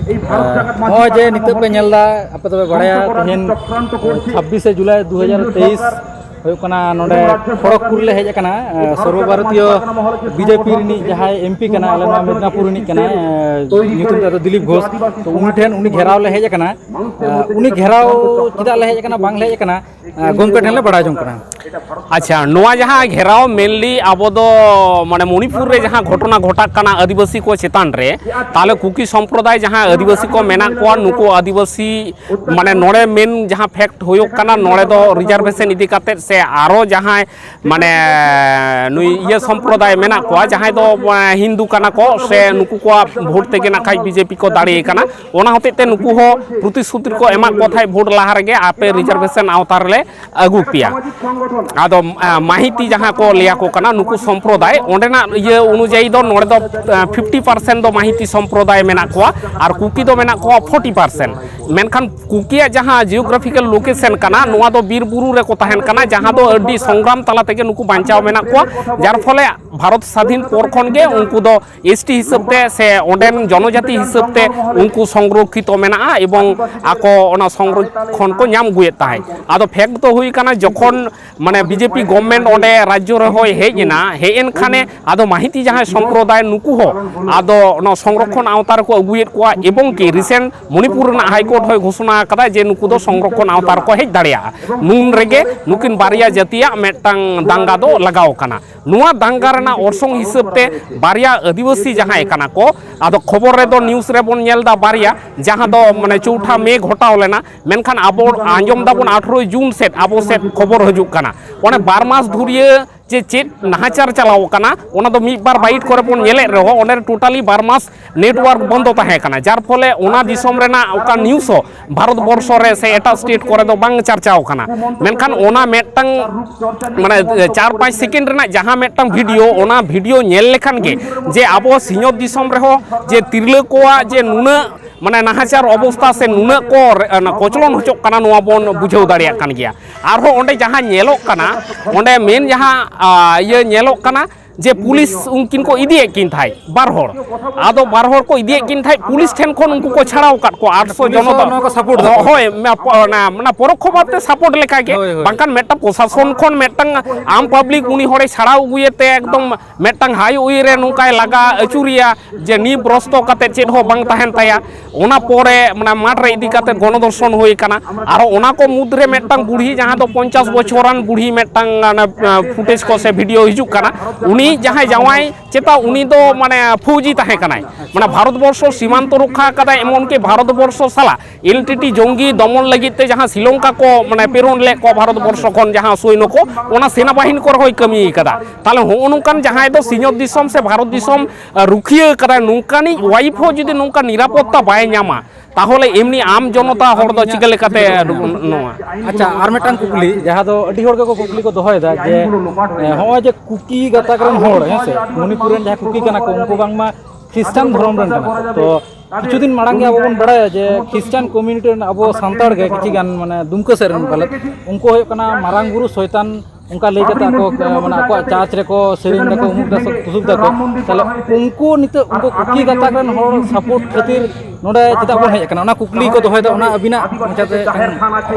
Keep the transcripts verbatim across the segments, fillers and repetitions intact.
ᱱᱚᱜᱼᱚᱭ ᱡᱮ ᱱᱤᱛᱚᱜ ᱯᱮ ᱧᱮᱞ ᱮᱫᱟ, ᱟᱯᱮ ᱫᱚᱯᱮ ᱵᱟᱲᱟᱭᱟ, ᱛᱮᱦᱮᱧ ᱪᱷᱟᱵᱵᱤᱥᱮ ᱡᱩᱞᱟᱭ ᱫᱩ ᱦᱟᱡᱟᱨ ᱛᱮᱭᱤᱥ ᱦᱩᱭᱩᱜ ᱠᱟᱱᱟ, ᱱᱚᱰᱮ ᱠᱷᱚᱲᱚᱜᱽᱯᱩᱨ ᱞᱮ ᱦᱮᱡ ᱟᱠᱟᱱᱟ᱾ ᱮ, ᱥᱚᱨᱵᱚ ᱵᱷᱟᱨᱚᱛᱤᱭᱚ ᱵᱤᱡᱮᱯᱤ ᱨᱤᱱᱤᱡ ᱡᱟᱦᱟᱸᱭ ᱮᱢᱯᱤ ᱠᱟᱱᱟ, ᱟᱞᱮ ᱱᱚᱣᱟ ᱢᱮᱫᱽᱱᱟᱯᱩᱨ ᱨᱤᱱᱤᱡ ᱠᱟᱱᱟᱭ, ᱮ, ᱧᱩᱛᱩᱢ ᱛᱟᱭ ᱫᱚ ᱫᱤᱞᱤᱯ ᱜᱷᱳᱥ᱾ ᱛᱚ ᱩᱱᱤ ᱴᱷᱮᱱ, ᱩᱱᱤ ᱜᱷᱮᱨᱟᱣ ᱞᱮ ᱦᱮᱡ ᱟᱠᱟᱱᱟ᱾ ᱮ, ᱩᱱᱤ ᱜᱷᱮᱨᱟᱣ ᱪᱮᱫᱟᱜ ᱞᱮ ᱦᱮᱡ ᱟᱠᱟᱱᱟ, ᱵᱟᱝ ᱞᱮ ᱦᱮᱡ ᱟᱠᱟᱱᱟ, ᱮ, ᱜᱚᱢᱠᱮ ᱴᱷᱮᱱ ᱞᱮ ᱵᱟᱲᱟᱭ ᱡᱚᱝ ᱠᱟᱱᱟ᱾ ᱟᱪᱪᱷᱟ, ᱱᱚᱣᱟ ᱡᱟᱦᱟᱸ ᱜᱷᱮᱨᱟᱣ mainly ᱟᱵᱚ ᱫᱚ ᱢᱟᱱᱮ ᱢᱚᱱᱤᱯᱩᱨ ᱨᱮ ᱡᱟᱦᱟᱸ ᱜᱷᱚᱴᱚᱱᱟ ᱜᱷᱚᱴᱟᱜ ᱠᱟᱱᱟ ᱟᱹᱫᱤᱵᱟᱹᱥᱤ ᱠᱚ ᱪᱮᱛᱟᱱ ᱨᱮ, ᱛᱟᱦᱚᱞᱮ ᱠᱩᱠᱤ ᱥᱚᱢᱯᱨᱚᱫᱟᱭ ᱡᱟᱦᱟᱸ ᱟᱹᱫᱤᱵᱟᱹᱥᱤ ᱠᱚ ᱢᱮᱱᱟᱜ ᱠᱚᱣᱟ, ᱱᱩᱠᱩ ᱟᱹᱫᱤᱵᱟᱹᱥᱤ ᱢᱟᱱᱮ ᱱᱚᱰᱮ main ᱡᱟᱦᱟᱸ fact ᱦᱩᱭᱩᱜ ᱠᱟᱱᱟ, ᱱᱚᱰᱮ ᱫᱚ reservation ᱤᱫᱤ ᱠᱟᱛᱮᱫ ᱥᱮ ᱟᱨᱚ ᱡᱟᱦᱟᱸᱭ ᱢᱟᱱᱮ ᱱᱩᱭ ᱤᱭᱟᱹ ᱥᱚᱢᱯᱨᱚᱫᱟᱭ ᱢᱮᱱᱟᱜ ᱠᱚᱣᱟ, ᱡᱟᱦᱟᱸᱭ ᱫᱚ, ᱮ, ᱦᱤᱱᱫᱩ ᱠᱟᱱᱟ ᱠᱚ, ᱥᱮ ᱱᱩᱠᱩ ᱠᱚᱣᱟᱜ vote ᱛᱮᱜᱮ ᱱᱟᱠᱷᱟᱡ ᱵᱤᱡᱮᱯᱤ ᱠᱚ ᱫᱟᱲᱮ ᱠᱟᱱᱟ᱾ ᱚᱱᱟ ᱦᱚᱛᱮᱡ ᱛᱮ ᱱᱩᱠᱩ ᱦᱚᱸ ᱯᱨᱚᱛᱤᱥᱨᱩᱛᱤ ᱨᱮᱠᱚ ᱮᱢᱟᱜ ᱠᱚ ᱛᱟᱦᱮᱸᱫ vote ᱞᱟᱦᱟ ᱨᱮᱜᱮ, ᱟᱯᱮ reservation ᱟᱣᱛᱟ ᱨᱮᱞᱮ ᱟᱹᱜᱩ ᱯᱮᱭᱟ᱾ ᱟᱫᱚ, ᱮ, ᱢᱟᱦᱤᱛᱤ ᱡᱟᱦᱟᱸ ᱠᱚ ᱞᱟᱹᱭᱟ ᱠᱚ ᱠᱟᱱᱟ, ᱱᱩᱠᱩ ᱥᱚᱢᱯᱨᱚᱫᱟᱭ, ᱚᱸᱰᱮᱱᱟᱜ ᱤᱭᱟᱹ ᱚᱱᱩᱡᱟᱭᱤ ᱫᱚ ᱱᱚᱰᱮ ᱫᱚ, ᱮ, fifty percent ᱫᱚ ᱢᱟᱦᱤᱛᱤ ᱥᱚᱢᱯᱨᱚᱫᱟᱭ ᱢᱮᱱᱟᱜ ᱠᱚᱣᱟ ᱟᱨ ᱠᱩᱠᱤ ᱫᱚ ᱢᱮᱱᱟᱜ ᱠᱚᱣᱟ forty percent᱾ ᱢᱮᱱᱠᱷᱟᱱ ᱠᱩᱠᱤᱭᱟᱜ ᱡᱟᱦᱟᱸ geographical location ᱠᱟᱱᱟ, ᱱᱚᱣᱟ ᱫᱚ ᱵᱤᱨ ᱵᱩᱨᱩ ᱨᱮᱠᱚ ᱛᱟᱦᱮᱱ ᱠᱟᱱᱟ, ᱡᱟᱦᱟᱸ ᱫᱚ ᱟᱹᱰᱤ ᱥᱚᱝᱜᱨᱟᱢ ᱛᱟᱞᱟ ᱛᱮᱜᱮ ᱱᱩᱠᱩ ᱵᱟᱧᱪᱟᱣ ᱢᱮᱱᱟᱜ ᱠᱚᱣᱟ, ᱡᱟᱨ ᱯᱷᱚᱞᱮ ᱵᱷᱟᱨᱚᱛ ᱥᱟᱫᱷᱤᱱ ᱯᱚᱨ ᱠᱷᱚᱱ ᱜᱮ ᱩᱱᱠᱩ ᱫᱚ ST ᱦᱤᱥᱟᱹᱵ ᱛᱮ ᱥᱮ ᱚᱸᱰᱮᱱ ᱡᱚᱱᱚᱡᱟᱛᱤ ᱦᱤᱥᱟᱹᱵ ᱛᱮ ᱩᱱᱠᱩ ᱥᱚᱝᱨᱚᱠᱠᱷᱤᱛᱚ ᱢᱮᱱᱟᱜᱼᱟ ᱮᱵᱚᱝ ᱟᱠᱚ ᱚᱱᱟ ᱥᱚᱝᱨᱚᱠᱠᱷᱚᱱ ᱠᱚ ᱧᱟᱢ ᱟᱹᱜᱩᱭᱮᱫ ᱛᱟᱦᱮᱸᱫ᱾ ᱟᱫᱚ fact ᱫᱚ ᱦᱩᱭ ᱠᱟᱱᱟ, ᱡᱚᱠᱷᱚᱱ ᱢᱟᱱᱮ BJP government ᱚᱸᱰᱮ ᱨᱟᱡᱽᱡᱚ ᱨᱮ ᱦᱚᱭ ᱦᱮᱡ ᱮᱱᱟ, ᱦᱮᱡ ᱮᱱ ᱠᱷᱟᱱᱮ ᱟᱫᱚ ᱢᱟᱦᱤᱛᱤ ᱡᱟᱦᱟᱸᱭ ᱥᱚᱢᱯᱨᱚᱫᱟᱭ, ᱱᱩᱠᱩ ᱦᱚᱸ ᱟᱫᱚ ᱚᱱᱟ ᱥᱚᱝᱨᱚᱠᱠᱷᱚᱱ ᱟᱣᱛᱟ ᱨᱮᱠᱚ ᱟᱹᱜᱩᱭᱮᱫ ᱠᱚᱣᱟ ᱮᱵᱚᱝ ᱠᱤ recent ᱢᱚᱱᱤᱯᱩᱨ ᱨᱮᱱᱟᱜ High Court ᱦᱚᱸᱭ ᱜᱷᱳᱥᱚᱱᱟ ᱟᱠᱟᱫᱟ ᱡᱮ ᱱᱩᱠᱩ ᱫᱚ ᱥᱚᱝᱨᱚᱠᱠᱷᱚᱱ ᱟᱣᱛᱟ ᱨᱮᱠᱚ ᱦᱮᱡ ᱫᱟᱲᱮᱭᱟᱜᱼᱟ᱾ ᱱᱩᱱ ᱨᱮᱜᱮ ᱱᱩᱠᱤᱱ ᱵᱟᱨᱭᱟ ᱡᱟᱹᱛᱤᱭᱟᱜ ᱢᱤᱫᱴᱟᱝ ᱫᱟᱝᱜᱟ ᱫᱚ ᱞᱟᱜᱟᱣ ᱟᱠᱟᱱᱟ᱾ ᱱᱚᱣᱟ ᱫᱟᱝᱜᱟ ᱨᱮᱱᱟᱜ ᱚᱨᱥᱚᱝ ᱦᱤᱥᱟᱹᱵ ᱛᱮ ᱵᱟᱨᱭᱟ ᱟᱹᱫᱤᱵᱟᱹᱥᱤ ᱡᱟᱦᱟᱸᱭ ᱠᱟᱱᱟ ᱠᱚ, ᱟᱫᱚ ᱠᱷᱚᱵᱚᱨ ᱨᱮᱫᱚ news ᱨᱮᱵᱚᱱ ᱧᱮᱞ ᱮᱫᱟ ᱵᱟᱨᱭᱟ, ᱡᱟᱦᱟᱸ ᱫᱚ ᱢᱟᱱᱮ ᱪᱳᱣᱴᱷᱟ ᱢᱮ ᱜᱷᱚᱴᱟᱣ ᱞᱮᱱᱟ, ᱢᱮᱱᱠᱷᱟᱱ ᱟᱵᱚ ᱟᱸᱡᱚᱢ ᱫᱟᱵᱚᱱ ᱟᱴᱷᱨᱚᱭ ᱡᱩᱱ ᱥᱮᱫ ᱟᱵᱚ ᱥᱮᱫ ᱠᱷᱚᱵᱚᱨ ᱦᱤᱡᱩᱜ ᱠᱟᱱᱟ᱾ ᱚᱱᱮ ᱵᱟᱨ ᱢᱟᱥ ᱫᱷᱩᱨᱤᱭᱟᱹ ᱡᱮ ᱪᱮᱫ ᱱᱟᱦᱟᱪᱟᱨ ᱪᱟᱞᱟᱣ ᱠᱟᱱᱟ, ᱚᱱᱟ ᱫᱚ ᱢᱤᱫ ᱵᱟᱨ bite ᱠᱚᱨᱮ ᱵᱚᱱ ᱧᱮᱞᱮᱫ ᱨᱮᱦᱚᱸ, ᱚᱸᱰᱮ totally ᱵᱟᱨ ᱢᱟᱥ network ᱵᱚᱱᱫᱚ ᱛᱟᱦᱮᱸ ᱠᱟᱱᱟ, ᱡᱟᱨ ᱯᱷᱚᱞᱮ ᱚᱱᱟ ᱫᱤᱥᱚᱢ ᱨᱮᱱᱟᱜ ᱚᱠᱟ news ᱦᱚᱸ ᱵᱷᱟᱨᱚᱛ ᱵᱚᱨᱥᱚ ᱨᱮ ᱥᱮ ᱮᱴᱟᱜ state ᱠᱚᱨᱮ ᱫᱚ ᱵᱟᱝ ᱪᱟᱨᱪᱟᱣ ᱠᱟᱱᱟ᱾ ᱢᱮᱱᱠᱷᱟᱱ ᱚᱱᱟ ᱢᱤᱫᱴᱟᱝ ᱢᱟᱱᱮ ᱪᱟᱨ ᱯᱟᱸᱪ second ᱨᱮᱱᱟᱜ ᱡᱟᱦᱟᱸ ᱢᱤᱫᱴᱟᱝ video, ᱚᱱᱟ video ᱧᱮᱞ ᱞᱮᱠᱷᱟᱱ ᱜᱮ ᱡᱮ ᱟᱵᱚ ᱥᱤᱧᱚᱛ ᱫᱤᱥᱚᱢ ᱨᱮᱦᱚᱸ ᱡᱮ ᱛᱤᱨᱞᱟᱹ ᱠᱚᱣᱟᱜ ᱡᱮ ᱱᱩᱱᱟᱹᱜ ᱢᱟᱱᱮ ᱱᱟᱦᱟᱪᱟᱨ ᱚᱵᱚᱥᱛᱟ ᱥᱮ ᱱᱩᱱᱟᱹᱜ ᱠᱚ ᱨᱮ-, ᱚᱱᱟ ᱠᱚᱪᱞᱚᱱ ᱦᱚᱪᱚᱜ ᱠᱟᱱᱟ, ᱱᱚᱣᱟ ᱵᱚᱱ ᱵᱩᱡᱷᱟᱹᱣ ᱫᱟᱲᱮᱭᱟᱜ ᱠᱟᱱ ᱜᱮᱭᱟ᱾ ᱟᱨᱦᱚᱸ ᱚᱸᱰᱮ ᱡᱟᱦᱟᱸ ᱧᱮᱞᱚᱜ ᱠᱟᱱᱟ, ᱚᱸᱰᱮ main ᱡᱟᱦᱟᱸ, ᱟ, ᱤᱭᱟᱹ ᱧᱮᱞᱚᱜ ᱠᱟᱱᱟ, ᱡᱮ ᱯᱩᱞᱤᱥ ᱩᱱᱠᱤᱱ ᱠᱚ ᱤᱫᱤᱭᱮᱫ ᱠᱤᱱ ᱛᱟᱦᱮᱸᱫ ᱵᱟᱨ ᱦᱚᱲ᱾ ᱟᱫᱚ ᱵᱟᱨ ᱦᱚᱲ ᱠᱚ ᱤᱫᱤᱭᱮᱫ ᱠᱤᱱ ᱛᱟᱦᱮᱸᱫ, ᱯᱩᱞᱤᱥ ᱴᱷᱮᱱ ᱠᱷᱚᱱ ᱩᱱᱠᱩ ᱠᱚ ᱪᱷᱟᱲᱟᱣ ᱟᱠᱟᱫ ᱠᱚᱣᱟ ᱟᱴᱥᱚ ᱡᱚᱱᱚ ᱫᱚ᱾ ᱱᱚᱣᱟ ᱠᱚ support ᱫᱟ᱾ ᱦᱳᱭ, ᱢᱟ-, ᱯᱚ-, ᱚᱱᱟ, ᱚᱱᱟ ᱯᱚᱨᱚᱠᱠᱷᱚ ᱵᱷᱟᱵᱽ ᱛᱮ support ᱞᱮᱠᱟ ᱜᱮ᱾ ᱦᱳᱭ, ᱦᱳᱭ᱾ ᱵᱟᱝᱠᱷᱟᱱ ᱢᱤᱫᱴᱟᱝ ᱯᱨᱚᱥᱟᱥᱚᱱ ᱠᱷᱚᱱ ᱢᱤᱫᱴᱟᱝ ᱟᱢ public ᱩᱱᱤ ᱦᱚᱲᱮ ᱪᱷᱟᱲᱟᱣ ᱟᱹᱜᱩᱭᱮ ᱛᱮ ᱮᱠᱫᱚᱢ ᱢᱤᱫᱴᱟᱝ highway ᱨᱮ ᱱᱚᱝᱠᱟᱭ ᱞᱟᱜᱟ ᱟᱹᱪᱩᱨᱮᱭᱟ ᱡᱮ ᱱᱤᱭᱟᱹ ᱵᱨᱚᱥᱛᱚ ᱠᱟᱛᱮ ᱪᱮᱫ ᱦᱚᱸ ᱵᱟᱝ ᱛᱟᱦᱮᱱ ᱛᱟᱭᱟ᱾ ᱚᱱᱟ ᱯᱚᱨᱮ ᱢᱟᱱᱮ ᱢᱟᱴᱷ ᱨᱮ ᱤᱫᱤ ᱠᱟᱛᱮ ᱜᱚᱱᱚᱫᱚᱨᱥᱚᱱ ᱦᱩᱭ ᱟᱠᱟᱱᱟ᱾ ᱟᱨᱚ ᱚᱱᱟ ᱠᱚ ᱢᱩᱫᱽᱨᱮ ᱢᱤᱫᱴᱟᱝ ᱵᱩᱲᱦᱤ, ᱡᱟᱦᱟᱸ ᱫᱚ ᱯᱚᱧᱪᱟᱥ ᱵᱚᱪᱷᱚᱨᱟᱱ ᱵᱩᱲᱦᱤ, ᱢᱤᱫᱴᱟᱝ ᱚᱱᱟ, ᱟ, footage ᱠᱚ ᱥᱮ video ᱦᱤᱡᱩᱜ ᱠᱟᱱᱟ, ᱩᱱᱤ ᱡᱟᱦᱟᱸᱭ ᱡᱟᱶᱟᱭ ᱪᱮᱛᱟ ᱩᱱᱤ ᱫᱚ ᱢᱟᱱᱮ ᱯᱷᱳᱣᱡᱤ ᱛᱟᱦᱮᱸ ᱠᱟᱱᱟᱭ, ᱢᱟᱱᱮ ᱵᱷᱟᱨᱚᱛ ᱵᱚᱨᱥᱚ ᱥᱤᱢᱟᱱᱛᱚ ᱨᱚᱠᱠᱷᱟ ᱟᱠᱟᱫᱟᱭ, ᱮᱢᱚᱱ ᱠᱤ ᱵᱷᱟᱨᱚᱛ ᱵᱚᱨᱥᱚ ᱥᱟᱞᱟᱜ ᱮᱞ ᱴᱤ ᱴᱤ ᱡᱚᱝᱜᱤ ᱫᱚᱢᱚᱱ ᱞᱟᱹᱜᱤᱫ ᱛᱮ ᱡᱟᱦᱟᱸ ᱥᱨᱤᱞᱚᱝᱠᱟ ᱠᱚ ᱢᱟᱱᱮ ᱯᱨᱮᱨᱚᱱ ᱞᱮᱫ ᱠᱚᱣᱟ ᱵᱷᱟᱨᱚᱛ ᱵᱚᱨᱥᱚ ᱠᱷᱚᱱ ᱡᱟᱦᱟᱸ ᱥᱳᱭᱱᱚ ᱠᱚ, ᱚᱱᱟ ᱥᱮᱱᱟ ᱵᱟᱦᱤᱱᱤ ᱠᱚᱨᱮ ᱦᱚᱸᱭ ᱠᱟᱹᱢᱤ ᱟᱠᱟᱫᱟ᱾ ᱛᱟᱦᱚᱞᱮ ᱦᱚᱸᱜᱼᱚ ᱱᱚᱝᱠᱟᱱ ᱡᱟᱦᱟᱸᱭ ᱫᱚ ᱥᱤᱧᱚᱛ ᱫᱤᱥᱚᱢ ᱥᱮ ᱵᱷᱟᱨᱚᱛ ᱫᱤᱥᱚᱢ ᱨᱩᱠᱷᱤᱭᱟᱹ ᱠᱟᱫᱟᱭ, ᱱᱚᱝᱠᱟᱱᱤᱡ wife ᱦᱚᱸ ᱡᱩᱫᱤ ᱱᱚᱝᱠᱟ ᱱᱤᱨᱟᱯᱚᱛᱛᱟ ᱵᱟᱭ ᱧᱟᱢᱟ, ᱛᱟᱦᱚᱞᱮ ᱮᱢᱱᱤ ᱟᱢ ᱡᱚᱱᱚᱛᱟ ᱦᱚᱲ ᱫᱚ ᱪᱤᱠᱟᱹ ᱞᱮᱠᱟᱛᱮ ᱱᱚᱣᱟ? ᱟᱪᱪᱷᱟ, ᱟᱨ ᱢᱤᱫᱴᱟᱝ ᱠᱩᱠᱞᱤ, ᱡᱟᱦᱟᱸ ᱫᱚ ᱟᱹᱰᱤ ᱦᱚᱲ ᱜᱮᱠᱚ ᱠᱩᱠᱞᱤ ᱠᱚ ᱫᱚᱦᱚᱭᱮᱫᱟ ᱡᱮ, ᱮ, ᱦᱚᱸᱜᱼᱚᱭ ᱡᱮ ᱠᱩᱠᱤ ᱜᱟᱛᱟᱠ ᱨᱮᱱ ᱦᱚᱲ, ᱦᱮᱸ ᱥᱮ, ᱢᱚᱱᱤᱯᱩᱨ ᱨᱮᱱ ᱡᱟᱦᱟᱸᱭ ᱠᱩᱠᱤ ᱠᱟᱱᱟ ᱠᱚ, ᱩᱱᱠᱩ ᱵᱟᱝᱢᱟ ᱠᱷᱨᱤᱥᱴᱟᱱ ᱫᱷᱚᱨᱚᱢ ᱨᱮᱱ ᱠᱟᱱᱟ ᱠᱚ᱾ ᱛᱚ ᱠᱤᱪᱷᱩ ᱫᱤᱱ ᱢᱟᱲᱟᱝ ᱜᱮ ᱟᱵᱚ ᱵᱚᱱ ᱵᱟᱲᱟᱭᱟ ᱡᱮ ᱠᱷᱨᱤᱥᱴᱟᱱ community ᱨᱮᱱ ᱟᱵᱚ ᱥᱟᱱᱛᱟᱲ ᱜᱮ ᱠᱤᱪᱷᱤ ᱜᱟᱱ, ᱢᱟᱱᱮ, ᱫᱩᱢᱠᱟᱹ ᱥᱮᱫ ᱨᱮᱱ ᱯᱟᱞᱮᱫ, ᱩᱱᱠᱩ ᱦᱩᱭᱩᱜ ᱠᱟᱱᱟ ᱢᱟᱨᱟᱝ ᱵᱩᱨᱩ ᱥᱚᱭᱛᱟᱱ, ᱚᱱᱠᱟ ᱞᱟᱹᱭ ᱠᱟᱛᱮ ᱟᱠᱚ, ᱢᱟᱱᱮ, ᱟᱠᱚᱣᱟᱜ church ᱨᱮᱠᱚ ᱥᱮᱨᱮᱧ ᱫᱟᱠᱚ, ᱩᱢᱩᱠ ᱫᱟᱠᱚ, ᱛᱩᱥᱩᱠ ᱫᱟᱠᱚ᱾ ᱛᱟᱦᱞᱮ ᱩᱱᱠᱩ ᱱᱤᱛᱚᱜ ᱩᱱᱠᱩ ᱠᱩᱠᱤ ᱜᱟᱛᱟᱠ ᱨᱮᱱ ᱦᱚᱲ support ᱠᱷᱟᱹᱛᱤᱨ ᱱᱚᱰᱮ ᱪᱮᱫᱟᱜ ᱵᱚᱱ ᱦᱮᱡ ᱟᱠᱟᱱᱟ, ᱚᱱᱟ ᱠᱩᱠᱞᱤ ᱠᱚ ᱫᱚᱦᱚᱭᱮᱫᱟ, ᱚᱱᱟ ᱟᱹᱵᱤᱱᱟᱜ ᱢᱚᱪᱟᱛᱮ᱾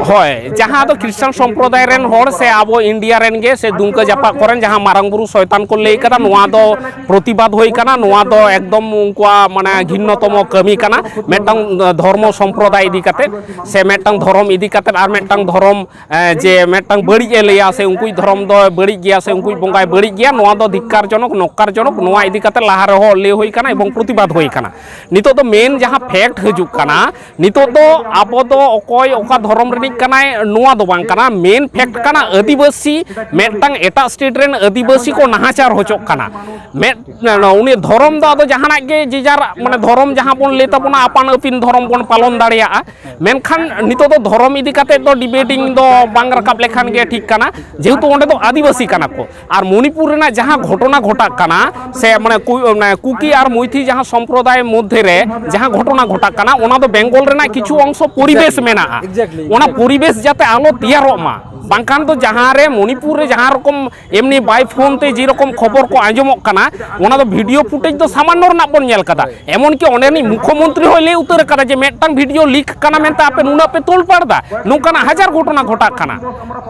ᱦᱳᱭ, ᱡᱟᱦᱟᱸ ᱫᱚ ᱠᱷᱨᱤᱥᱴᱟᱱ ᱥᱚᱢᱯᱨᱚᱫᱟᱭ ᱨᱮᱱ ᱦᱚᱲ ᱥᱮ ᱟᱵᱚ ᱤᱱᱰᱤᱭᱟ ᱨᱮᱱ ᱜᱮ ᱥᱮ ᱫᱩᱢᱠᱟᱹ ᱡᱟᱯᱟᱜ ᱠᱚᱨᱮᱱ ᱡᱟᱦᱟᱸ ᱢᱟᱨᱟᱝ ᱵᱩᱨᱩ ᱥᱚᱭᱛᱟᱱ ᱠᱚ ᱞᱟᱹᱭ ᱠᱟᱫᱟ, ᱱᱚᱣᱟ ᱫᱚ ᱯᱨᱚᱛᱤᱵᱟᱫ ᱦᱩᱭ ᱠᱟᱱᱟ, ᱱᱚᱣᱟ ᱫᱚ ᱮᱠᱫᱚᱢ ᱩᱱᱠᱩᱣᱟᱜ, ᱢᱟᱱᱮ, ᱜᱷᱤᱱᱱᱚᱛᱚᱢᱚ ᱠᱟᱹᱢᱤ ᱠᱟᱱᱟ᱾ ᱢᱤᱫᱴᱟᱝ ᱫᱷᱚᱨᱢᱚ ᱥᱚᱢᱯᱨᱚᱫᱟᱭ ᱤᱫᱤ ᱠᱟᱛᱮ ᱥᱮ ᱢᱤᱫᱴᱟᱝ ᱫᱷᱚᱨᱚᱢ ᱤᱫᱤ ᱠᱟᱛᱮ ᱟᱨ ᱢᱤᱫᱴᱟᱝ ᱫᱷᱚᱨᱚᱢ, ᱮ, ᱡᱮ ᱢᱤᱫᱴᱟᱝ ᱵᱟᱹᱲᱤᱡ ᱮ ᱞᱟᱹᱭᱟ ᱥᱮ ᱩᱱᱠᱩᱭᱤᱡ ᱫᱷᱚᱨᱚᱢ ᱫᱚ ᱵᱟᱹᱲᱤᱡ ᱜᱮᱭᱟ ᱥᱮ ᱩᱱᱠᱩᱭᱤᱡ ᱵᱚᱸᱜᱟᱭ ᱵᱟᱹᱲᱤᱡ ᱜᱮᱭᱟ, ᱱᱚᱣᱟ ᱫᱚ ᱫᱷᱤᱠᱠᱟᱨᱡᱚᱱᱚᱠ, ᱱᱚᱠᱠᱟᱨᱡᱚᱱᱚᱠ, ᱱᱚᱣᱟ ᱤᱫᱤ ᱠᱟᱛᱮ ᱞᱟᱦᱟ ᱨᱮᱦᱚᱸ ᱞᱟᱹᱭ ᱦᱩᱭ ᱠᱟᱱᱟ ᱮᱵᱚᱝ ᱯᱨᱚᱛᱤᱵᱟᱫ ᱦᱩᱭ ᱠᱟᱱᱟ᱾ ᱱᱤᱛᱚᱜ ᱫᱚ main ᱡᱟᱦᱟᱸ fact ᱦᱤᱡᱩᱜ ᱠᱟᱱᱟ, ᱱᱤᱛᱚᱜ ᱫᱚ ᱟᱵᱚ ᱫᱚ ᱚᱠᱚᱭ ᱚᱠᱟ ᱫᱷᱚᱨᱚᱢ ᱨᱤᱱᱤᱡ ᱠᱟᱱᱟᱭ, ᱱᱚᱣᱟ ᱫᱚ ᱵᱟᱝ ᱠᱟᱱᱟ᱾ Main fact ᱠᱟᱱᱟ ᱟᱹᱫᱤᱵᱟᱹᱥᱤ ᱢᱤᱫᱴᱟᱝ ᱮᱴᱟᱜ state ᱨᱮᱱ ᱟᱹᱫᱤᱵᱟᱹᱥᱤ ᱠᱚ ᱱᱟᱦᱟᱪᱟᱨ ᱦᱚᱪᱚᱜ ᱠᱟᱱᱟ᱾ ᱢᱤᱫ, ᱩᱱᱤ ᱫᱷᱚᱨᱚᱢ ᱫᱚ ᱟᱫᱚ ᱡᱟᱦᱟᱱᱟᱜ ᱜᱮ ᱡᱮ ᱡᱟᱨ, ᱢᱟᱱᱮ, ᱫᱷᱚᱨᱚᱢ ᱡᱟᱦᱟᱸ ᱵᱚᱱ ᱞᱟᱹᱭ ᱛᱟᱵᱚᱱᱟ, ᱟᱯᱟᱱ ᱟᱹᱯᱤᱱ ᱫᱷᱚᱨᱚᱢ ᱵᱚᱱ ᱯᱟᱞᱚᱱ ᱫᱟᱲᱮᱭᱟᱜᱼᱟ᱾ ᱢᱮᱱᱠᱷᱟᱱ ᱱᱤᱛᱚᱜ ᱫᱚ ᱫᱷᱚᱨᱚᱢ ᱤᱫᱤ ᱠᱟᱛᱮ ᱫᱚ debating ᱫᱚ ᱵᱟᱝ ᱨᱟᱠᱟᱵ ᱞᱮᱠᱷᱟᱱ ᱜᱮ ᱴᱷᱤᱠ ᱠᱟᱱᱟ, ᱡᱮᱦᱮᱛᱩ ᱚᱸᱰᱮ ᱫᱚ ᱟᱹᱫᱤᱵᱟᱹᱥᱤ ᱠᱟᱱᱟ ᱠᱚ᱾ ᱟᱨ ᱢᱚᱱᱤᱯᱩᱨ ᱨᱮᱱᱟᱜ ᱡᱟᱦᱟᱸ ᱜᱷᱚᱴᱚᱱᱟ ᱜᱷᱚᱴᱟᱜ ᱠᱟᱱᱟ, ᱥᱮ, ᱢᱟᱱᱮ, ᱠᱩ-, ᱢᱟᱱᱮ, ᱠᱩᱠᱤ ᱟᱨ ᱢᱚᱭᱛᱷᱤ ᱡᱟᱦᱟᱸ ᱥᱚᱢᱯᱨᱚᱫᱟᱭ ᱢᱚᱫᱽᱫᱷᱮ ᱨᱮ ᱡᱟᱦᱟᱸ ᱜᱷᱚᱴᱚᱱᱟ ᱜᱷᱚᱴᱟᱜ ᱠᱟᱱᱟ, ᱚᱱᱟ ᱫᱚ ᱵᱮᱝᱜᱚᱞ ᱨᱮᱱᱟᱜ ᱠᱤᱪᱷᱩ ᱚᱝᱥᱚ ᱯᱚᱨᱤᱵᱮᱥ ᱢᱮᱱᱟᱜᱼᱟ᱾ Exactly, ᱚᱱᱟ exactly᱾ ᱯᱚᱨᱤᱵᱮᱥ ᱡᱟᱛᱮ ᱟᱞᱚ ᱛᱮᱭᱟᱨᱚᱜ ᱢᱟ, ᱵᱟᱝᱠᱷᱟᱱ ᱫᱚ ᱡᱟᱦᱟᱸ ᱨᱮ ᱢᱚᱱᱤᱯᱩᱨ ᱨᱮ ᱡᱟᱦᱟᱸ ᱨᱚᱠᱚᱢ ᱮᱢᱱᱤ by phone ᱛᱮ ᱡᱮᱨᱚᱠᱚᱢ ᱠᱷᱚᱵᱚᱨ ᱠᱚ ᱟᱸᱡᱚᱢᱚᱜ ᱠᱟᱱᱟ, ᱚᱱᱟ ᱫᱚ video footage ᱫᱚ ᱥᱟᱢᱟᱱᱱᱚ ᱨᱮᱱᱟᱜ ᱵᱚᱱ ᱧᱮᱞ ᱠᱟᱫᱟ᱾ ᱮᱢᱚᱱ ᱠᱤ ᱚᱸᱰᱮᱱᱤᱡ ᱢᱩᱠᱷᱚᱢᱚᱱᱛᱨᱤ ᱦᱚᱸᱭ ᱞᱟᱹᱭ ᱩᱛᱟᱹᱨ ᱠᱟᱫᱟ ᱡᱮ ᱢᱤᱫᱴᱟᱝ video leak ᱠᱟᱱᱟ ᱢᱮᱱᱛᱮ ᱟᱯᱮ ᱱᱩᱱᱟᱹᱜ ᱯᱮ ᱛᱚᱞ ᱯᱟᱲ ᱫᱟ, ᱱᱚᱝᱠᱟᱱᱟᱜ ᱦᱟᱡᱟᱨ ᱜᱷᱚᱴᱚᱱᱟ ᱜᱷᱚᱴᱟᱜ ᱠᱟᱱᱟ᱾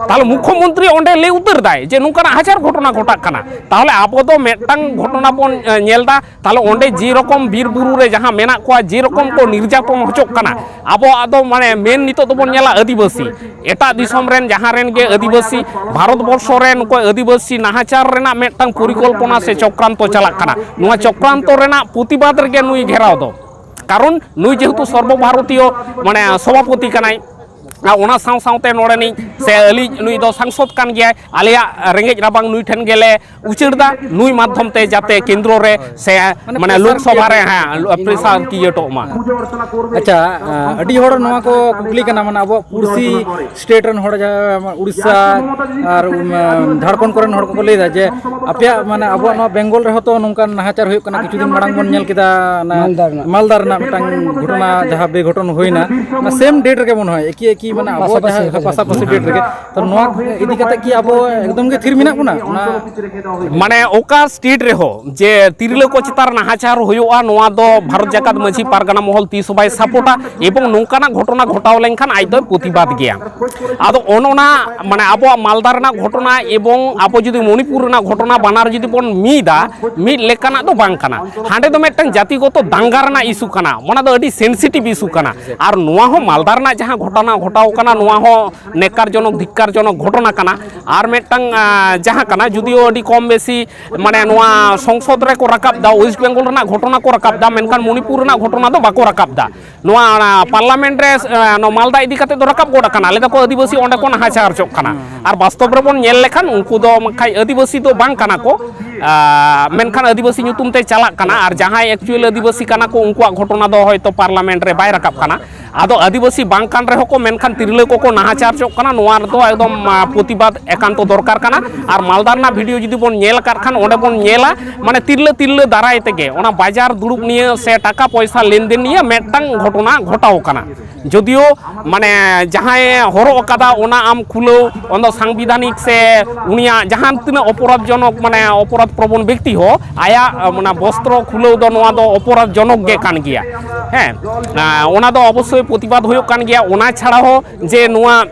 ᱛᱟᱦᱚᱞᱮ ᱢᱩᱠᱷᱚᱢᱚᱱᱛᱨᱤ ᱚᱸᱰᱮ ᱞᱟᱹᱭ ᱩᱛᱟᱹᱨ ᱫᱟᱭ ᱡᱮ ᱱᱚᱝᱠᱟᱱᱟᱜ ᱦᱟᱡᱟᱨ ᱜᱷᱚᱴᱚᱱᱟ ᱜᱷᱚᱴᱟᱜ ᱠᱟᱱᱟ᱾ ᱛᱟᱦᱚᱞᱮ ᱟᱵᱚ ᱫᱚ ᱢᱤᱫᱴᱟᱝ ᱜᱷᱚᱴᱚᱱᱟ ᱵᱚᱱ, ᱮ, ᱧᱮᱞ ᱫᱟ, ᱛᱟᱦᱚᱞᱮ ᱚᱸᱰᱮ ᱡᱮᱨᱚᱠᱚᱢ ᱵᱤᱨ ᱵᱩᱨᱩ ᱨᱮ ᱡᱟᱦᱟᱸ ᱢᱮᱱᱟᱜ ᱠᱚᱣᱟ, ᱡᱮᱨᱚᱠᱚᱢ ᱠᱚ ᱱᱤᱨᱡᱟᱛᱚᱱ ᱦᱚᱪᱚᱜ ᱠᱟᱱᱟ, ᱟᱵᱚᱣᱟᱜ ᱫᱚ ᱢᱟᱱᱮ ᱢᱮᱱ ᱱᱤᱛᱚᱜ ᱫᱚᱵᱚᱱ ᱧᱮᱞᱟ ᱟᱹᱫᱤᱵᱟᱹᱥᱤ, ᱮᱴᱟᱜ ᱫᱤᱥᱚᱢ ᱨᱮᱱ ᱡᱟᱦᱟᱸ ᱨᱮᱱ ᱜᱮ ᱟᱹᱫᱤᱵᱟᱹᱥᱤ, ᱵᱷᱟᱨᱚᱛ ᱵᱚᱨᱥᱚ ᱨᱮ ᱱᱩᱠᱩ ᱟᱹᱫᱤᱵᱟᱹᱥᱤ ᱱᱟᱦᱟᱪᱟᱨ ᱨᱮᱱᱟᱜ ᱢᱤᱫᱴᱟᱝ ᱯᱚᱨᱤᱠᱚᱞᱯᱚᱱᱟ ᱥᱮ ᱪᱚᱠᱨᱟᱱᱛᱚ ᱪᱟᱞᱟᱜ ᱠᱟᱱᱟ᱾ ᱱᱚᱣᱟ ᱪᱚᱠᱨᱟᱱᱛᱚ ᱨᱮᱱᱟᱜ ᱯᱨᱚᱛᱤᱵᱟᱫ ᱨᱮᱜᱮ ᱱᱩᱭ ᱜᱷᱮᱨᱟᱣ ᱫᱚ, ᱠᱟᱨᱚᱱ ᱱᱩᱭ ᱡᱮᱦᱮᱛᱩ ᱥᱚᱨᱵᱚ ᱵᱷᱟᱨᱚᱛᱤᱭᱚ ᱢᱟᱱᱮ ᱥᱚᱵᱷᱟᱯᱚᱛᱤ ᱠᱟᱱᱟᱭ, ᱟᱨ ᱚᱱᱟ ᱥᱟᱶ ᱥᱟᱶᱛᱮ ᱱᱚᱰᱮᱱᱤᱡ ᱥᱮ ᱟᱹᱞᱤᱧ ᱱᱩᱭ ᱫᱚ ᱥᱟᱝᱥᱚᱫ ᱠᱟᱱ ᱜᱮᱭᱟᱭ, ᱟᱞᱮᱭᱟᱜ ᱨᱮᱸᱜᱮᱡ ᱨᱟᱵᱟᱝ ᱱᱩᱭ ᱴᱷᱮᱱ ᱜᱮᱞᱮ ᱩᱪᱟᱹᱲ ᱫᱟ, ᱱᱩᱭ ᱢᱟᱫᱽᱫᱷᱚᱢ ᱛᱮ ᱡᱟᱛᱮ ᱠᱮᱱᱫᱨᱚ ᱨᱮ ᱥᱮ ᱢᱟᱱᱮ ᱢᱟᱱᱮ pressure ᱞᱳᱠᱥᱚᱵᱷᱟ ᱨᱮ create ᱦᱮᱸ pressure create ᱚᱜ ᱢᱟ᱾ ᱟᱪᱪᱷᱟ, ᱟᱹᱰᱤ ᱦᱚᱲ ᱱᱚᱣᱟ ᱠᱚ ᱠᱩᱠᱞᱤ ᱠᱟᱱᱟ, ᱢᱟᱱᱮ ᱟᱵᱚᱣᱟᱜ ᱯᱩᱲᱥᱤ state ᱨᱮᱱ ᱦᱚᱲ, ᱡᱟᱦᱟᱸ ᱩᱲᱤᱥᱥᱟ ᱟᱨ, ᱩᱢ, ᱡᱷᱟᱲᱠᱷᱚᱸᱰ ᱠᱚᱨᱮᱱ ᱦᱚᱲ ᱠᱚᱠᱚ ᱞᱟᱹᱭᱫᱟ ᱡᱮ ᱟᱯᱮᱭᱟᱜ, ᱢᱟᱱᱮ ᱟᱵᱚᱣᱟᱜ ᱱᱚᱣᱟ ᱵᱮᱝᱜᱚᱞ ᱨᱮᱦᱚᱸ ᱛᱚ ᱱᱚᱝᱠᱟᱱ ᱱᱟᱦᱟᱪᱟᱨ ᱦᱩᱭᱩᱜ ᱠᱟᱱᱟ, ᱠᱤᱪᱷᱩ ᱫᱤᱱ ᱢᱟᱲᱟᱝ ᱵᱚᱱ ᱧᱮᱞ ᱠᱮᱫᱟ ᱚᱱᱟ ᱢᱟᱞᱫᱟ ᱨᱮᱱᱟᱜ᱾ ᱢᱟᱞᱫᱟ ᱨᱮᱱᱟᱜ ᱢᱤᱫᱴᱟᱝ ᱜᱷᱚᱴᱚᱱᱟ, ᱡᱟᱦᱟᱸ ᱵᱮᱜᱷᱚᱴᱚᱱ ᱦᱩᱭᱱᱟ, ᱚᱱᱟ same date ᱨᱮᱜᱮ ᱢᱚᱱᱮ ᱦᱚᱭ, ᱮᱠᱤ ᱮᱠᱤ, ᱢᱟᱱᱮ ᱟᱵᱚ ᱯᱟᱥᱟᱯᱟᱥᱤ ᱡᱟᱦᱟᱸ ᱦᱩᱭ ᱞᱮᱱᱟ᱾ Past date ᱨᱮᱜᱮ᱾ ᱛᱚ ᱱᱚᱣᱟ ᱤᱫᱤ ᱠᱟᱛᱮ ᱠᱤ ᱟᱵᱚ ᱮᱠᱫᱚᱢ ᱜᱮ ᱛᱷᱤᱨ ᱢᱮᱱᱟᱜ ᱵᱚᱱᱟ? ᱚᱱᱟ ᱢᱟᱱᱮ ᱚᱠᱟ state ᱨᱮᱦᱚᱸ ᱡᱮ ᱛᱤᱨᱞᱟᱹ ᱠᱚ ᱪᱮᱛᱟᱱ ᱨᱮ ᱱᱟᱦᱟᱪᱟᱨ ᱦᱩᱭᱩᱜᱼᱟ, ᱱᱚᱣᱟ ᱫᱚ ᱵᱷᱟᱨᱚᱛ ᱡᱟᱠᱟᱛ ᱢᱟᱹᱡᱷᱤ ᱯᱟᱨᱜᱟᱱᱟ ᱢᱚᱦᱚᱞ ᱛᱤᱥ ᱦᱚᱸ ᱵᱟᱭ ᱥᱟᱯᱳᱨᱴᱟ, ᱮᱵᱚᱝ ᱱᱚᱝᱠᱟᱱᱟᱜ ᱜᱷᱚᱴᱚᱱᱟ ᱜᱷᱚᱴᱟᱣ ᱞᱮᱱᱠᱷᱟᱱ ᱟᱡ ᱫᱚᱭ ᱯᱨᱚᱛᱤᱵᱟᱫ ᱜᱮᱭᱟ᱾ ᱟᱫᱚ ᱚᱱ ᱚᱱᱟ ᱢᱟᱱᱮ ᱟᱵᱚᱣᱟᱜ ᱢᱟᱞᱫᱟ ᱨᱮᱱᱟᱜ ᱜᱷᱚᱴᱚᱱᱟ ᱮᱵᱚᱝ ᱟᱵᱚ ᱡᱩᱫᱤ ᱢᱚᱱᱤᱯᱩᱨ ᱨᱮᱱᱟᱜ ᱜᱷᱚᱴᱚᱱᱟ ᱵᱟᱱᱟᱨ ᱡᱩᱫᱤ ᱵᱚᱱ ᱢᱤᱫᱟ, ᱢᱤᱫ ᱞᱮᱠᱟᱱᱟᱜ ᱫᱚ ᱵᱟᱝ ᱠᱟᱱᱟ᱾ ᱦᱟᱸᱰᱮ ᱫᱚ ᱢᱤᱫᱴᱟᱝ ᱡᱟᱹᱛᱤᱜᱚᱛᱚ ᱫᱟᱝᱜᱟ ᱨᱮᱱᱟᱜ issue ᱠᱟᱱᱟ, ᱚᱱᱟ ᱫᱚ ᱟᱹᱰᱤ sensitive issue ᱠᱟᱱᱟ᱾ ᱟᱨ ᱱᱚᱣᱟ ᱦᱚᱸ ᱢᱟᱞᱫᱟ ᱨᱮᱱᱟᱜ ᱡᱟᱦᱟᱸ ᱜᱷᱚᱴᱚᱱᱟ ᱜᱷᱚᱴᱟᱣ ᱠᱟᱱᱟ, ᱱᱚᱣᱟ ᱦᱚᱸ ᱱᱮᱠᱟᱨᱡᱚᱱᱚᱠ ᱫᱷᱤᱠᱠᱟᱨᱡᱚᱱᱚᱠ ᱜᱷᱚᱴᱚᱱᱟ ᱠᱟᱱᱟ᱾ ᱟᱨ ᱢᱤᱫᱴᱟᱝ, ᱟᱸ, ᱡᱟᱦᱟᱸ ᱠᱟᱱᱟ, ᱡᱩᱫᱤᱭᱳ ᱟᱹᱰᱤ ᱠᱚᱢ ᱵᱮᱥᱤ ᱢᱟᱱᱮ ᱱᱚᱣᱟ ᱥᱚᱝᱥᱚᱫ ᱨᱮᱠᱚ ᱨᱟᱠᱟᱵ ᱫᱟ, West Bengal ᱨᱮᱱᱟᱜ ᱜᱷᱚᱴᱚᱱᱟ ᱠᱚ ᱨᱟᱠᱟᱵ ᱫᱟ, ᱢᱮᱱᱠᱷᱟᱱ ᱢᱚᱱᱤᱯᱩᱨ ᱨᱮᱱᱟᱜ ᱜᱷᱚᱴᱚᱱᱟ ᱫᱚ ᱵᱟᱠᱚ ᱨᱟᱠᱟᱵ ᱫᱟ᱾ ᱱᱚᱣᱟ, ᱚᱱᱟ parliament ᱨᱮ, ᱮ, ᱱᱚᱣᱟ ᱢᱟᱞᱫᱟ ᱤᱫᱤ ᱠᱟᱛᱮ ᱫᱚ ᱨᱟᱠᱟᱵ ᱜᱚᱫ ᱟᱠᱟᱱᱟ, ᱞᱟᱹᱭ ᱫᱟᱠᱚ ᱟᱹᱫᱤᱵᱟᱹᱥᱤ ᱚᱸᱰᱮ ᱠᱚ ᱱᱟᱦᱟᱪᱟᱨ ᱦᱚᱪᱚᱜ ᱠᱟᱱᱟ᱾ ᱦᱩᱸ, ᱦᱩᱸ᱾ ᱟᱨ ᱵᱟᱥᱛᱚᱵ ᱨᱮᱵᱚᱱ ᱧᱮᱞ ᱞᱮᱠᱷᱟᱱ ᱩᱱᱠᱩ ᱫᱚ ᱵᱟᱝᱠᱷᱟᱡ ᱟᱹᱫᱤᱵᱟᱹᱥᱤ ᱫᱚ ᱵᱟᱝ ᱠᱟᱱᱟ ᱠᱚ, ᱟ, ᱢᱮᱱᱠᱷᱟᱱ ᱟᱹᱫᱤᱵᱟᱹᱥᱤ ᱧᱩᱛᱩᱢ ᱛᱮ ᱪᱟᱞᱟᱜ ᱠᱟᱱᱟ᱾ ᱟᱨ ᱡᱟᱦᱟᱸᱭ actual ᱟᱹᱫᱤᱵᱟᱹᱥᱤ ᱠᱟᱱᱟ ᱠᱚ, ᱩᱱᱠᱩᱣᱟᱜ ᱜᱷᱚᱴᱚᱱᱟ ᱫᱚ ᱦᱚᱭᱛᱳ parliament ᱨᱮ ᱵᱟᱭ ᱨᱟᱠᱟᱵ ᱠᱟᱱᱟ᱾ ᱟᱫᱚ ᱟᱹᱫᱤᱵᱟᱹᱥᱤ ᱵᱟᱝ ᱠᱟᱱ ᱨᱮᱦᱚᱸ ᱠᱚ, ᱢᱮᱱᱠᱷᱟᱱ ᱛᱤᱨᱞᱟᱹ ᱠᱚᱠᱚ ᱱᱟᱦᱟᱪᱟᱨ ᱦᱚᱪᱚᱜ ᱠᱟᱱᱟ, ᱱᱚᱣᱟ ᱨᱮᱫᱚ ᱮᱠᱫᱚᱢ, ᱟ, ᱯᱨᱚᱛᱤᱵᱟᱫ ᱮᱠᱟᱱᱛᱚ ᱫᱚᱨᱠᱟᱨ ᱠᱟᱱᱟ᱾ ᱟᱨ ᱢᱟᱞᱫᱟ ᱨᱮᱱᱟᱜ video ᱡᱩᱫᱤ ᱵᱚᱱ ᱧᱮᱞ ᱟᱠᱟᱫ ᱠᱷᱟᱱ, ᱚᱸᱰᱮ ᱵᱚᱱ ᱧᱮᱞᱟ, ᱢᱟᱱᱮ ᱛᱤᱨᱞᱟᱹ ᱛᱤᱨᱞᱟᱹ ᱫᱟᱨᱟᱭ ᱛᱮᱜᱮ ᱚᱱᱟ ᱵᱟᱡᱟᱨ ᱫᱩᱲᱩᱵ ᱱᱤᱭᱟᱹ ᱥᱮ ᱴᱟᱠᱟ ᱯᱚᱭᱥᱟ ᱞᱮᱱᱫᱮᱱ ᱱᱤᱭᱟᱹ ᱢᱤᱫᱴᱟᱝ ᱜᱷᱚᱴᱚᱱᱟ ᱜᱷᱚᱴᱟᱣ ᱠᱟᱱᱟ᱾ ᱡᱚᱫᱤᱭᱳ ᱢᱟᱱᱮ ᱡᱟᱦᱟᱸᱭ ᱦᱚᱨᱚᱜ ᱟᱠᱟᱫᱟ ᱚᱱᱟ ᱟᱢ ᱠᱷᱩᱞᱟᱹᱣ, ᱚᱱᱟ ᱫᱚ ᱥᱟᱝᱵᱤᱫᱷᱟᱱᱤᱠ ᱥᱮ ᱩᱱᱤᱭᱟᱜ ᱡᱟᱦᱟᱱ ᱛᱤᱱᱟᱹᱜ ᱚᱯᱚᱨᱟᱫᱷ ᱡᱚᱱᱚᱠ, ᱢᱟᱱᱮ ᱚᱯᱚᱨᱟᱫᱷ ᱯᱨᱚᱵᱚᱱ ᱵᱮᱠᱛᱤ ᱦᱚᱸ ᱟᱭᱟᱜ ᱢᱟᱱᱮ ᱵᱚᱥᱛᱨᱚ ᱠᱷᱩᱞᱟᱹᱣ ᱫᱚ ᱱᱚᱣᱟ ᱫᱚ ᱚᱯᱚᱨᱟᱫᱷ ᱡᱚᱱᱚᱠ ᱜᱮ ᱠᱟᱱ ᱜᱮᱭᱟ᱾ ᱦᱮᱸ, ᱟᱸ, ᱚᱱᱟ ᱫᱚ ᱚᱵᱚᱥᱥᱳᱭ ᱯᱨᱚᱛᱤᱵᱟᱫ ᱦᱩᱭᱩᱜ ᱠᱟᱱ ᱜᱮᱭᱟ᱾ ᱚᱱᱟ ᱪᱷᱟᱲᱟ ᱦᱚᱸ ᱡᱮ ᱱᱚᱣᱟ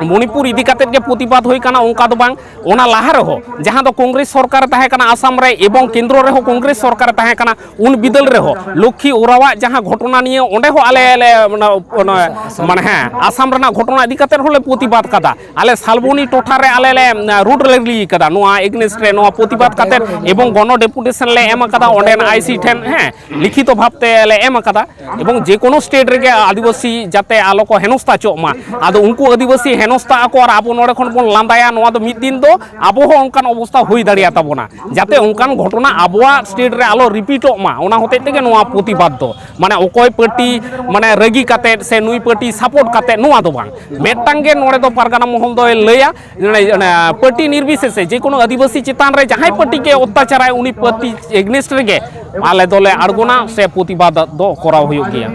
ᱢᱚᱱᱤᱯᱩᱨ ᱤᱫᱤ ᱠᱟᱛᱮᱫ ᱜᱮ ᱯᱨᱚᱛᱤᱵᱟᱫ ᱦᱩᱭ ᱠᱟᱱᱟ ᱚᱱᱠᱟ ᱫᱚ ᱵᱟᱝ, ᱚᱱᱟ ᱞᱟᱦᱟ ᱨᱮᱦᱚᱸ ᱡᱟᱦᱟᱸ ᱫᱚ ᱠᱚᱝᱜᱨᱮᱥ ᱥᱚᱨᱠᱟᱨ ᱛᱟᱦᱮᱸ ᱠᱟᱱᱟ ᱟᱥᱟᱢ ᱨᱮ ᱮᱵᱚᱝ ᱠᱮᱱᱫᱨᱚ ᱨᱮᱦᱚᱸ ᱠᱚᱝᱜᱨᱮᱥ ᱥᱚᱨᱠᱟᱨ ᱛᱟᱦᱮᱸ ᱠᱟᱱᱟ, ᱩᱱ ᱵᱤᱫᱟᱹᱞ ᱨᱮᱦᱚᱸ ᱞᱚᱠᱠᱷᱤ ᱳᱨᱟᱣᱟᱜ ᱡᱟᱦᱟᱸ ᱜᱷᱚᱴᱚᱱᱟ ᱱᱤᱭᱮ ᱚᱸᱰᱮ ᱦᱚᱸ ᱟᱞᱮ ᱞᱮ ᱚᱱᱟ, ᱚᱱᱟ, ᱢᱟᱱᱮ ᱦᱮᱸ, ᱟᱥᱟᱢ ᱨᱮᱱᱟᱜ ᱜᱷᱚᱴᱚᱱᱟ ᱤᱫᱤ ᱠᱟᱛᱮᱫ ᱦᱚᱸᱞᱮ ᱯᱨᱚᱛᱤᱵᱟᱫ ᱠᱟᱫᱟ᱾ ᱟᱞᱮ ᱥᱟᱞᱵᱚᱱᱤ ᱴᱚᱴᱷᱟ ᱨᱮ ᱟᱞᱮ ᱞᱮ ᱨᱳᱰ ᱨᱮᱞᱤ ᱠᱟᱫᱟ ᱱᱚᱣᱟ ᱮᱜᱱᱮᱥᱴ ᱨᱮ, ᱱᱚᱣᱟ ᱯᱨᱚᱛᱤᱵᱟᱫ ᱠᱟᱛᱮᱫ ᱮᱵᱚᱝ ᱜᱚᱱᱚ ᱰᱮᱯᱩᱴᱮᱥᱚᱱ ᱞᱮ ᱮᱢ ᱟᱠᱟᱫᱟ ᱚᱸᱰᱮᱱ ᱟᱭᱥᱤ ᱴᱷᱮᱱ, ᱦᱮᱸ, ᱞᱤᱠᱷᱤᱛᱚ ᱵᱷᱟᱵᱽ ᱛᱮ ᱞᱮ ᱮᱢ ᱟᱠᱟᱫᱟ᱾ ᱮᱵᱚᱝ ᱡᱮ ᱠᱳᱱᱳ ᱥᱴᱮᱴ ᱨᱮᱜᱮ ᱟᱹᱫᱤᱵᱟᱹᱥᱤ ᱡᱟᱛᱮ ᱟᱞᱚ ᱠᱚ ᱦᱮᱱᱚᱥᱛᱟ ᱪᱚᱜ ᱢᱟ᱾ ᱟᱫᱚ ᱩᱱᱠᱩ ᱟᱹᱫᱤᱵᱟᱹᱥᱤ ᱦᱮᱱᱚᱥᱛᱟ ᱟᱠᱚ ᱟᱨ ᱟᱵᱚ ᱱᱚᱰᱮ ᱠᱷᱚᱱ ᱵᱚᱱ ᱞᱟᱸᱫᱟᱭᱟ, ᱱᱚᱣᱟ ᱫᱚ ᱢᱤᱫ ᱫᱤᱱ ᱫᱚ ᱟᱵᱚ ᱦᱚᱸ ᱚᱱᱠᱟᱱ ᱚᱵᱚᱥᱛᱟ ᱦᱩᱭ ᱫᱟᱲᱮᱭᱟᱛᱟ ᱵᱚᱱᱟ, ᱡᱟᱛᱮ ᱚᱱᱠᱟᱱ ᱜᱷᱚᱴᱚᱱᱟ ᱟᱵᱚᱣᱟᱜ ᱥᱴᱮᱴ ᱨᱮ ᱟᱞᱚ ᱨᱤᱯᱤᱴᱚᱜ ᱢᱟ᱾ ᱚᱱᱟ ᱦᱚᱛᱮᱡ ᱛᱮᱜᱮ ᱱᱚᱣᱟ ᱯᱨᱚᱛᱤᱵᱟᱫ ᱫᱚ, ᱢᱟᱱᱮ ᱚᱠᱚᱭ ᱯᱟᱨᱴᱤ ᱢᱟᱱᱮ ᱨᱟᱹᱜᱤ ᱠᱟᱛᱮᱫ ᱥᱮ ᱱᱩᱭ ᱯᱟᱨᱴᱤ ᱥᱟᱯᱳᱨᱴ ᱠᱟᱛᱮᱫ ᱱᱚᱣᱟ ᱫᱚ ᱵᱟᱝ, ᱢᱤᱫᱴᱟᱝ ᱜᱮ ᱱᱚᱰᱮ ᱫᱚ ᱯᱟᱨᱜᱟᱱᱟ ᱢᱚᱦᱚᱞ ᱫᱚᱭ ᱞᱟᱹᱭᱟ, ᱚᱱᱮ, ᱚᱱᱮ ᱯᱟᱨᱴᱤ ᱱᱤᱨᱵᱤᱥᱮᱥᱮ ᱡᱮ ᱠᱳᱱᱳ ᱟᱹᱫᱤᱵᱟᱹᱥᱤ ᱪᱮᱛᱟᱱ ᱨᱮ ᱡᱟᱦᱟᱸᱭ ᱯᱟᱨᱴᱤ ᱜᱮ ᱚᱛᱛᱟᱪᱟᱨᱟᱭ, ᱩᱱᱤ ᱯᱟᱨᱴᱤ ᱮᱜᱱᱮᱥᱴ ᱨᱮᱜᱮ ᱟᱞᱮ ᱫᱚᱞᱮ ᱟᱬᱜᱚᱱᱟ ᱥᱮ ᱯᱨᱚᱛᱤᱵᱟᱫ ᱫᱚ ᱠᱚᱨᱟᱣ ᱦᱩᱭᱩᱜ ᱜᱮᱭᱟ᱾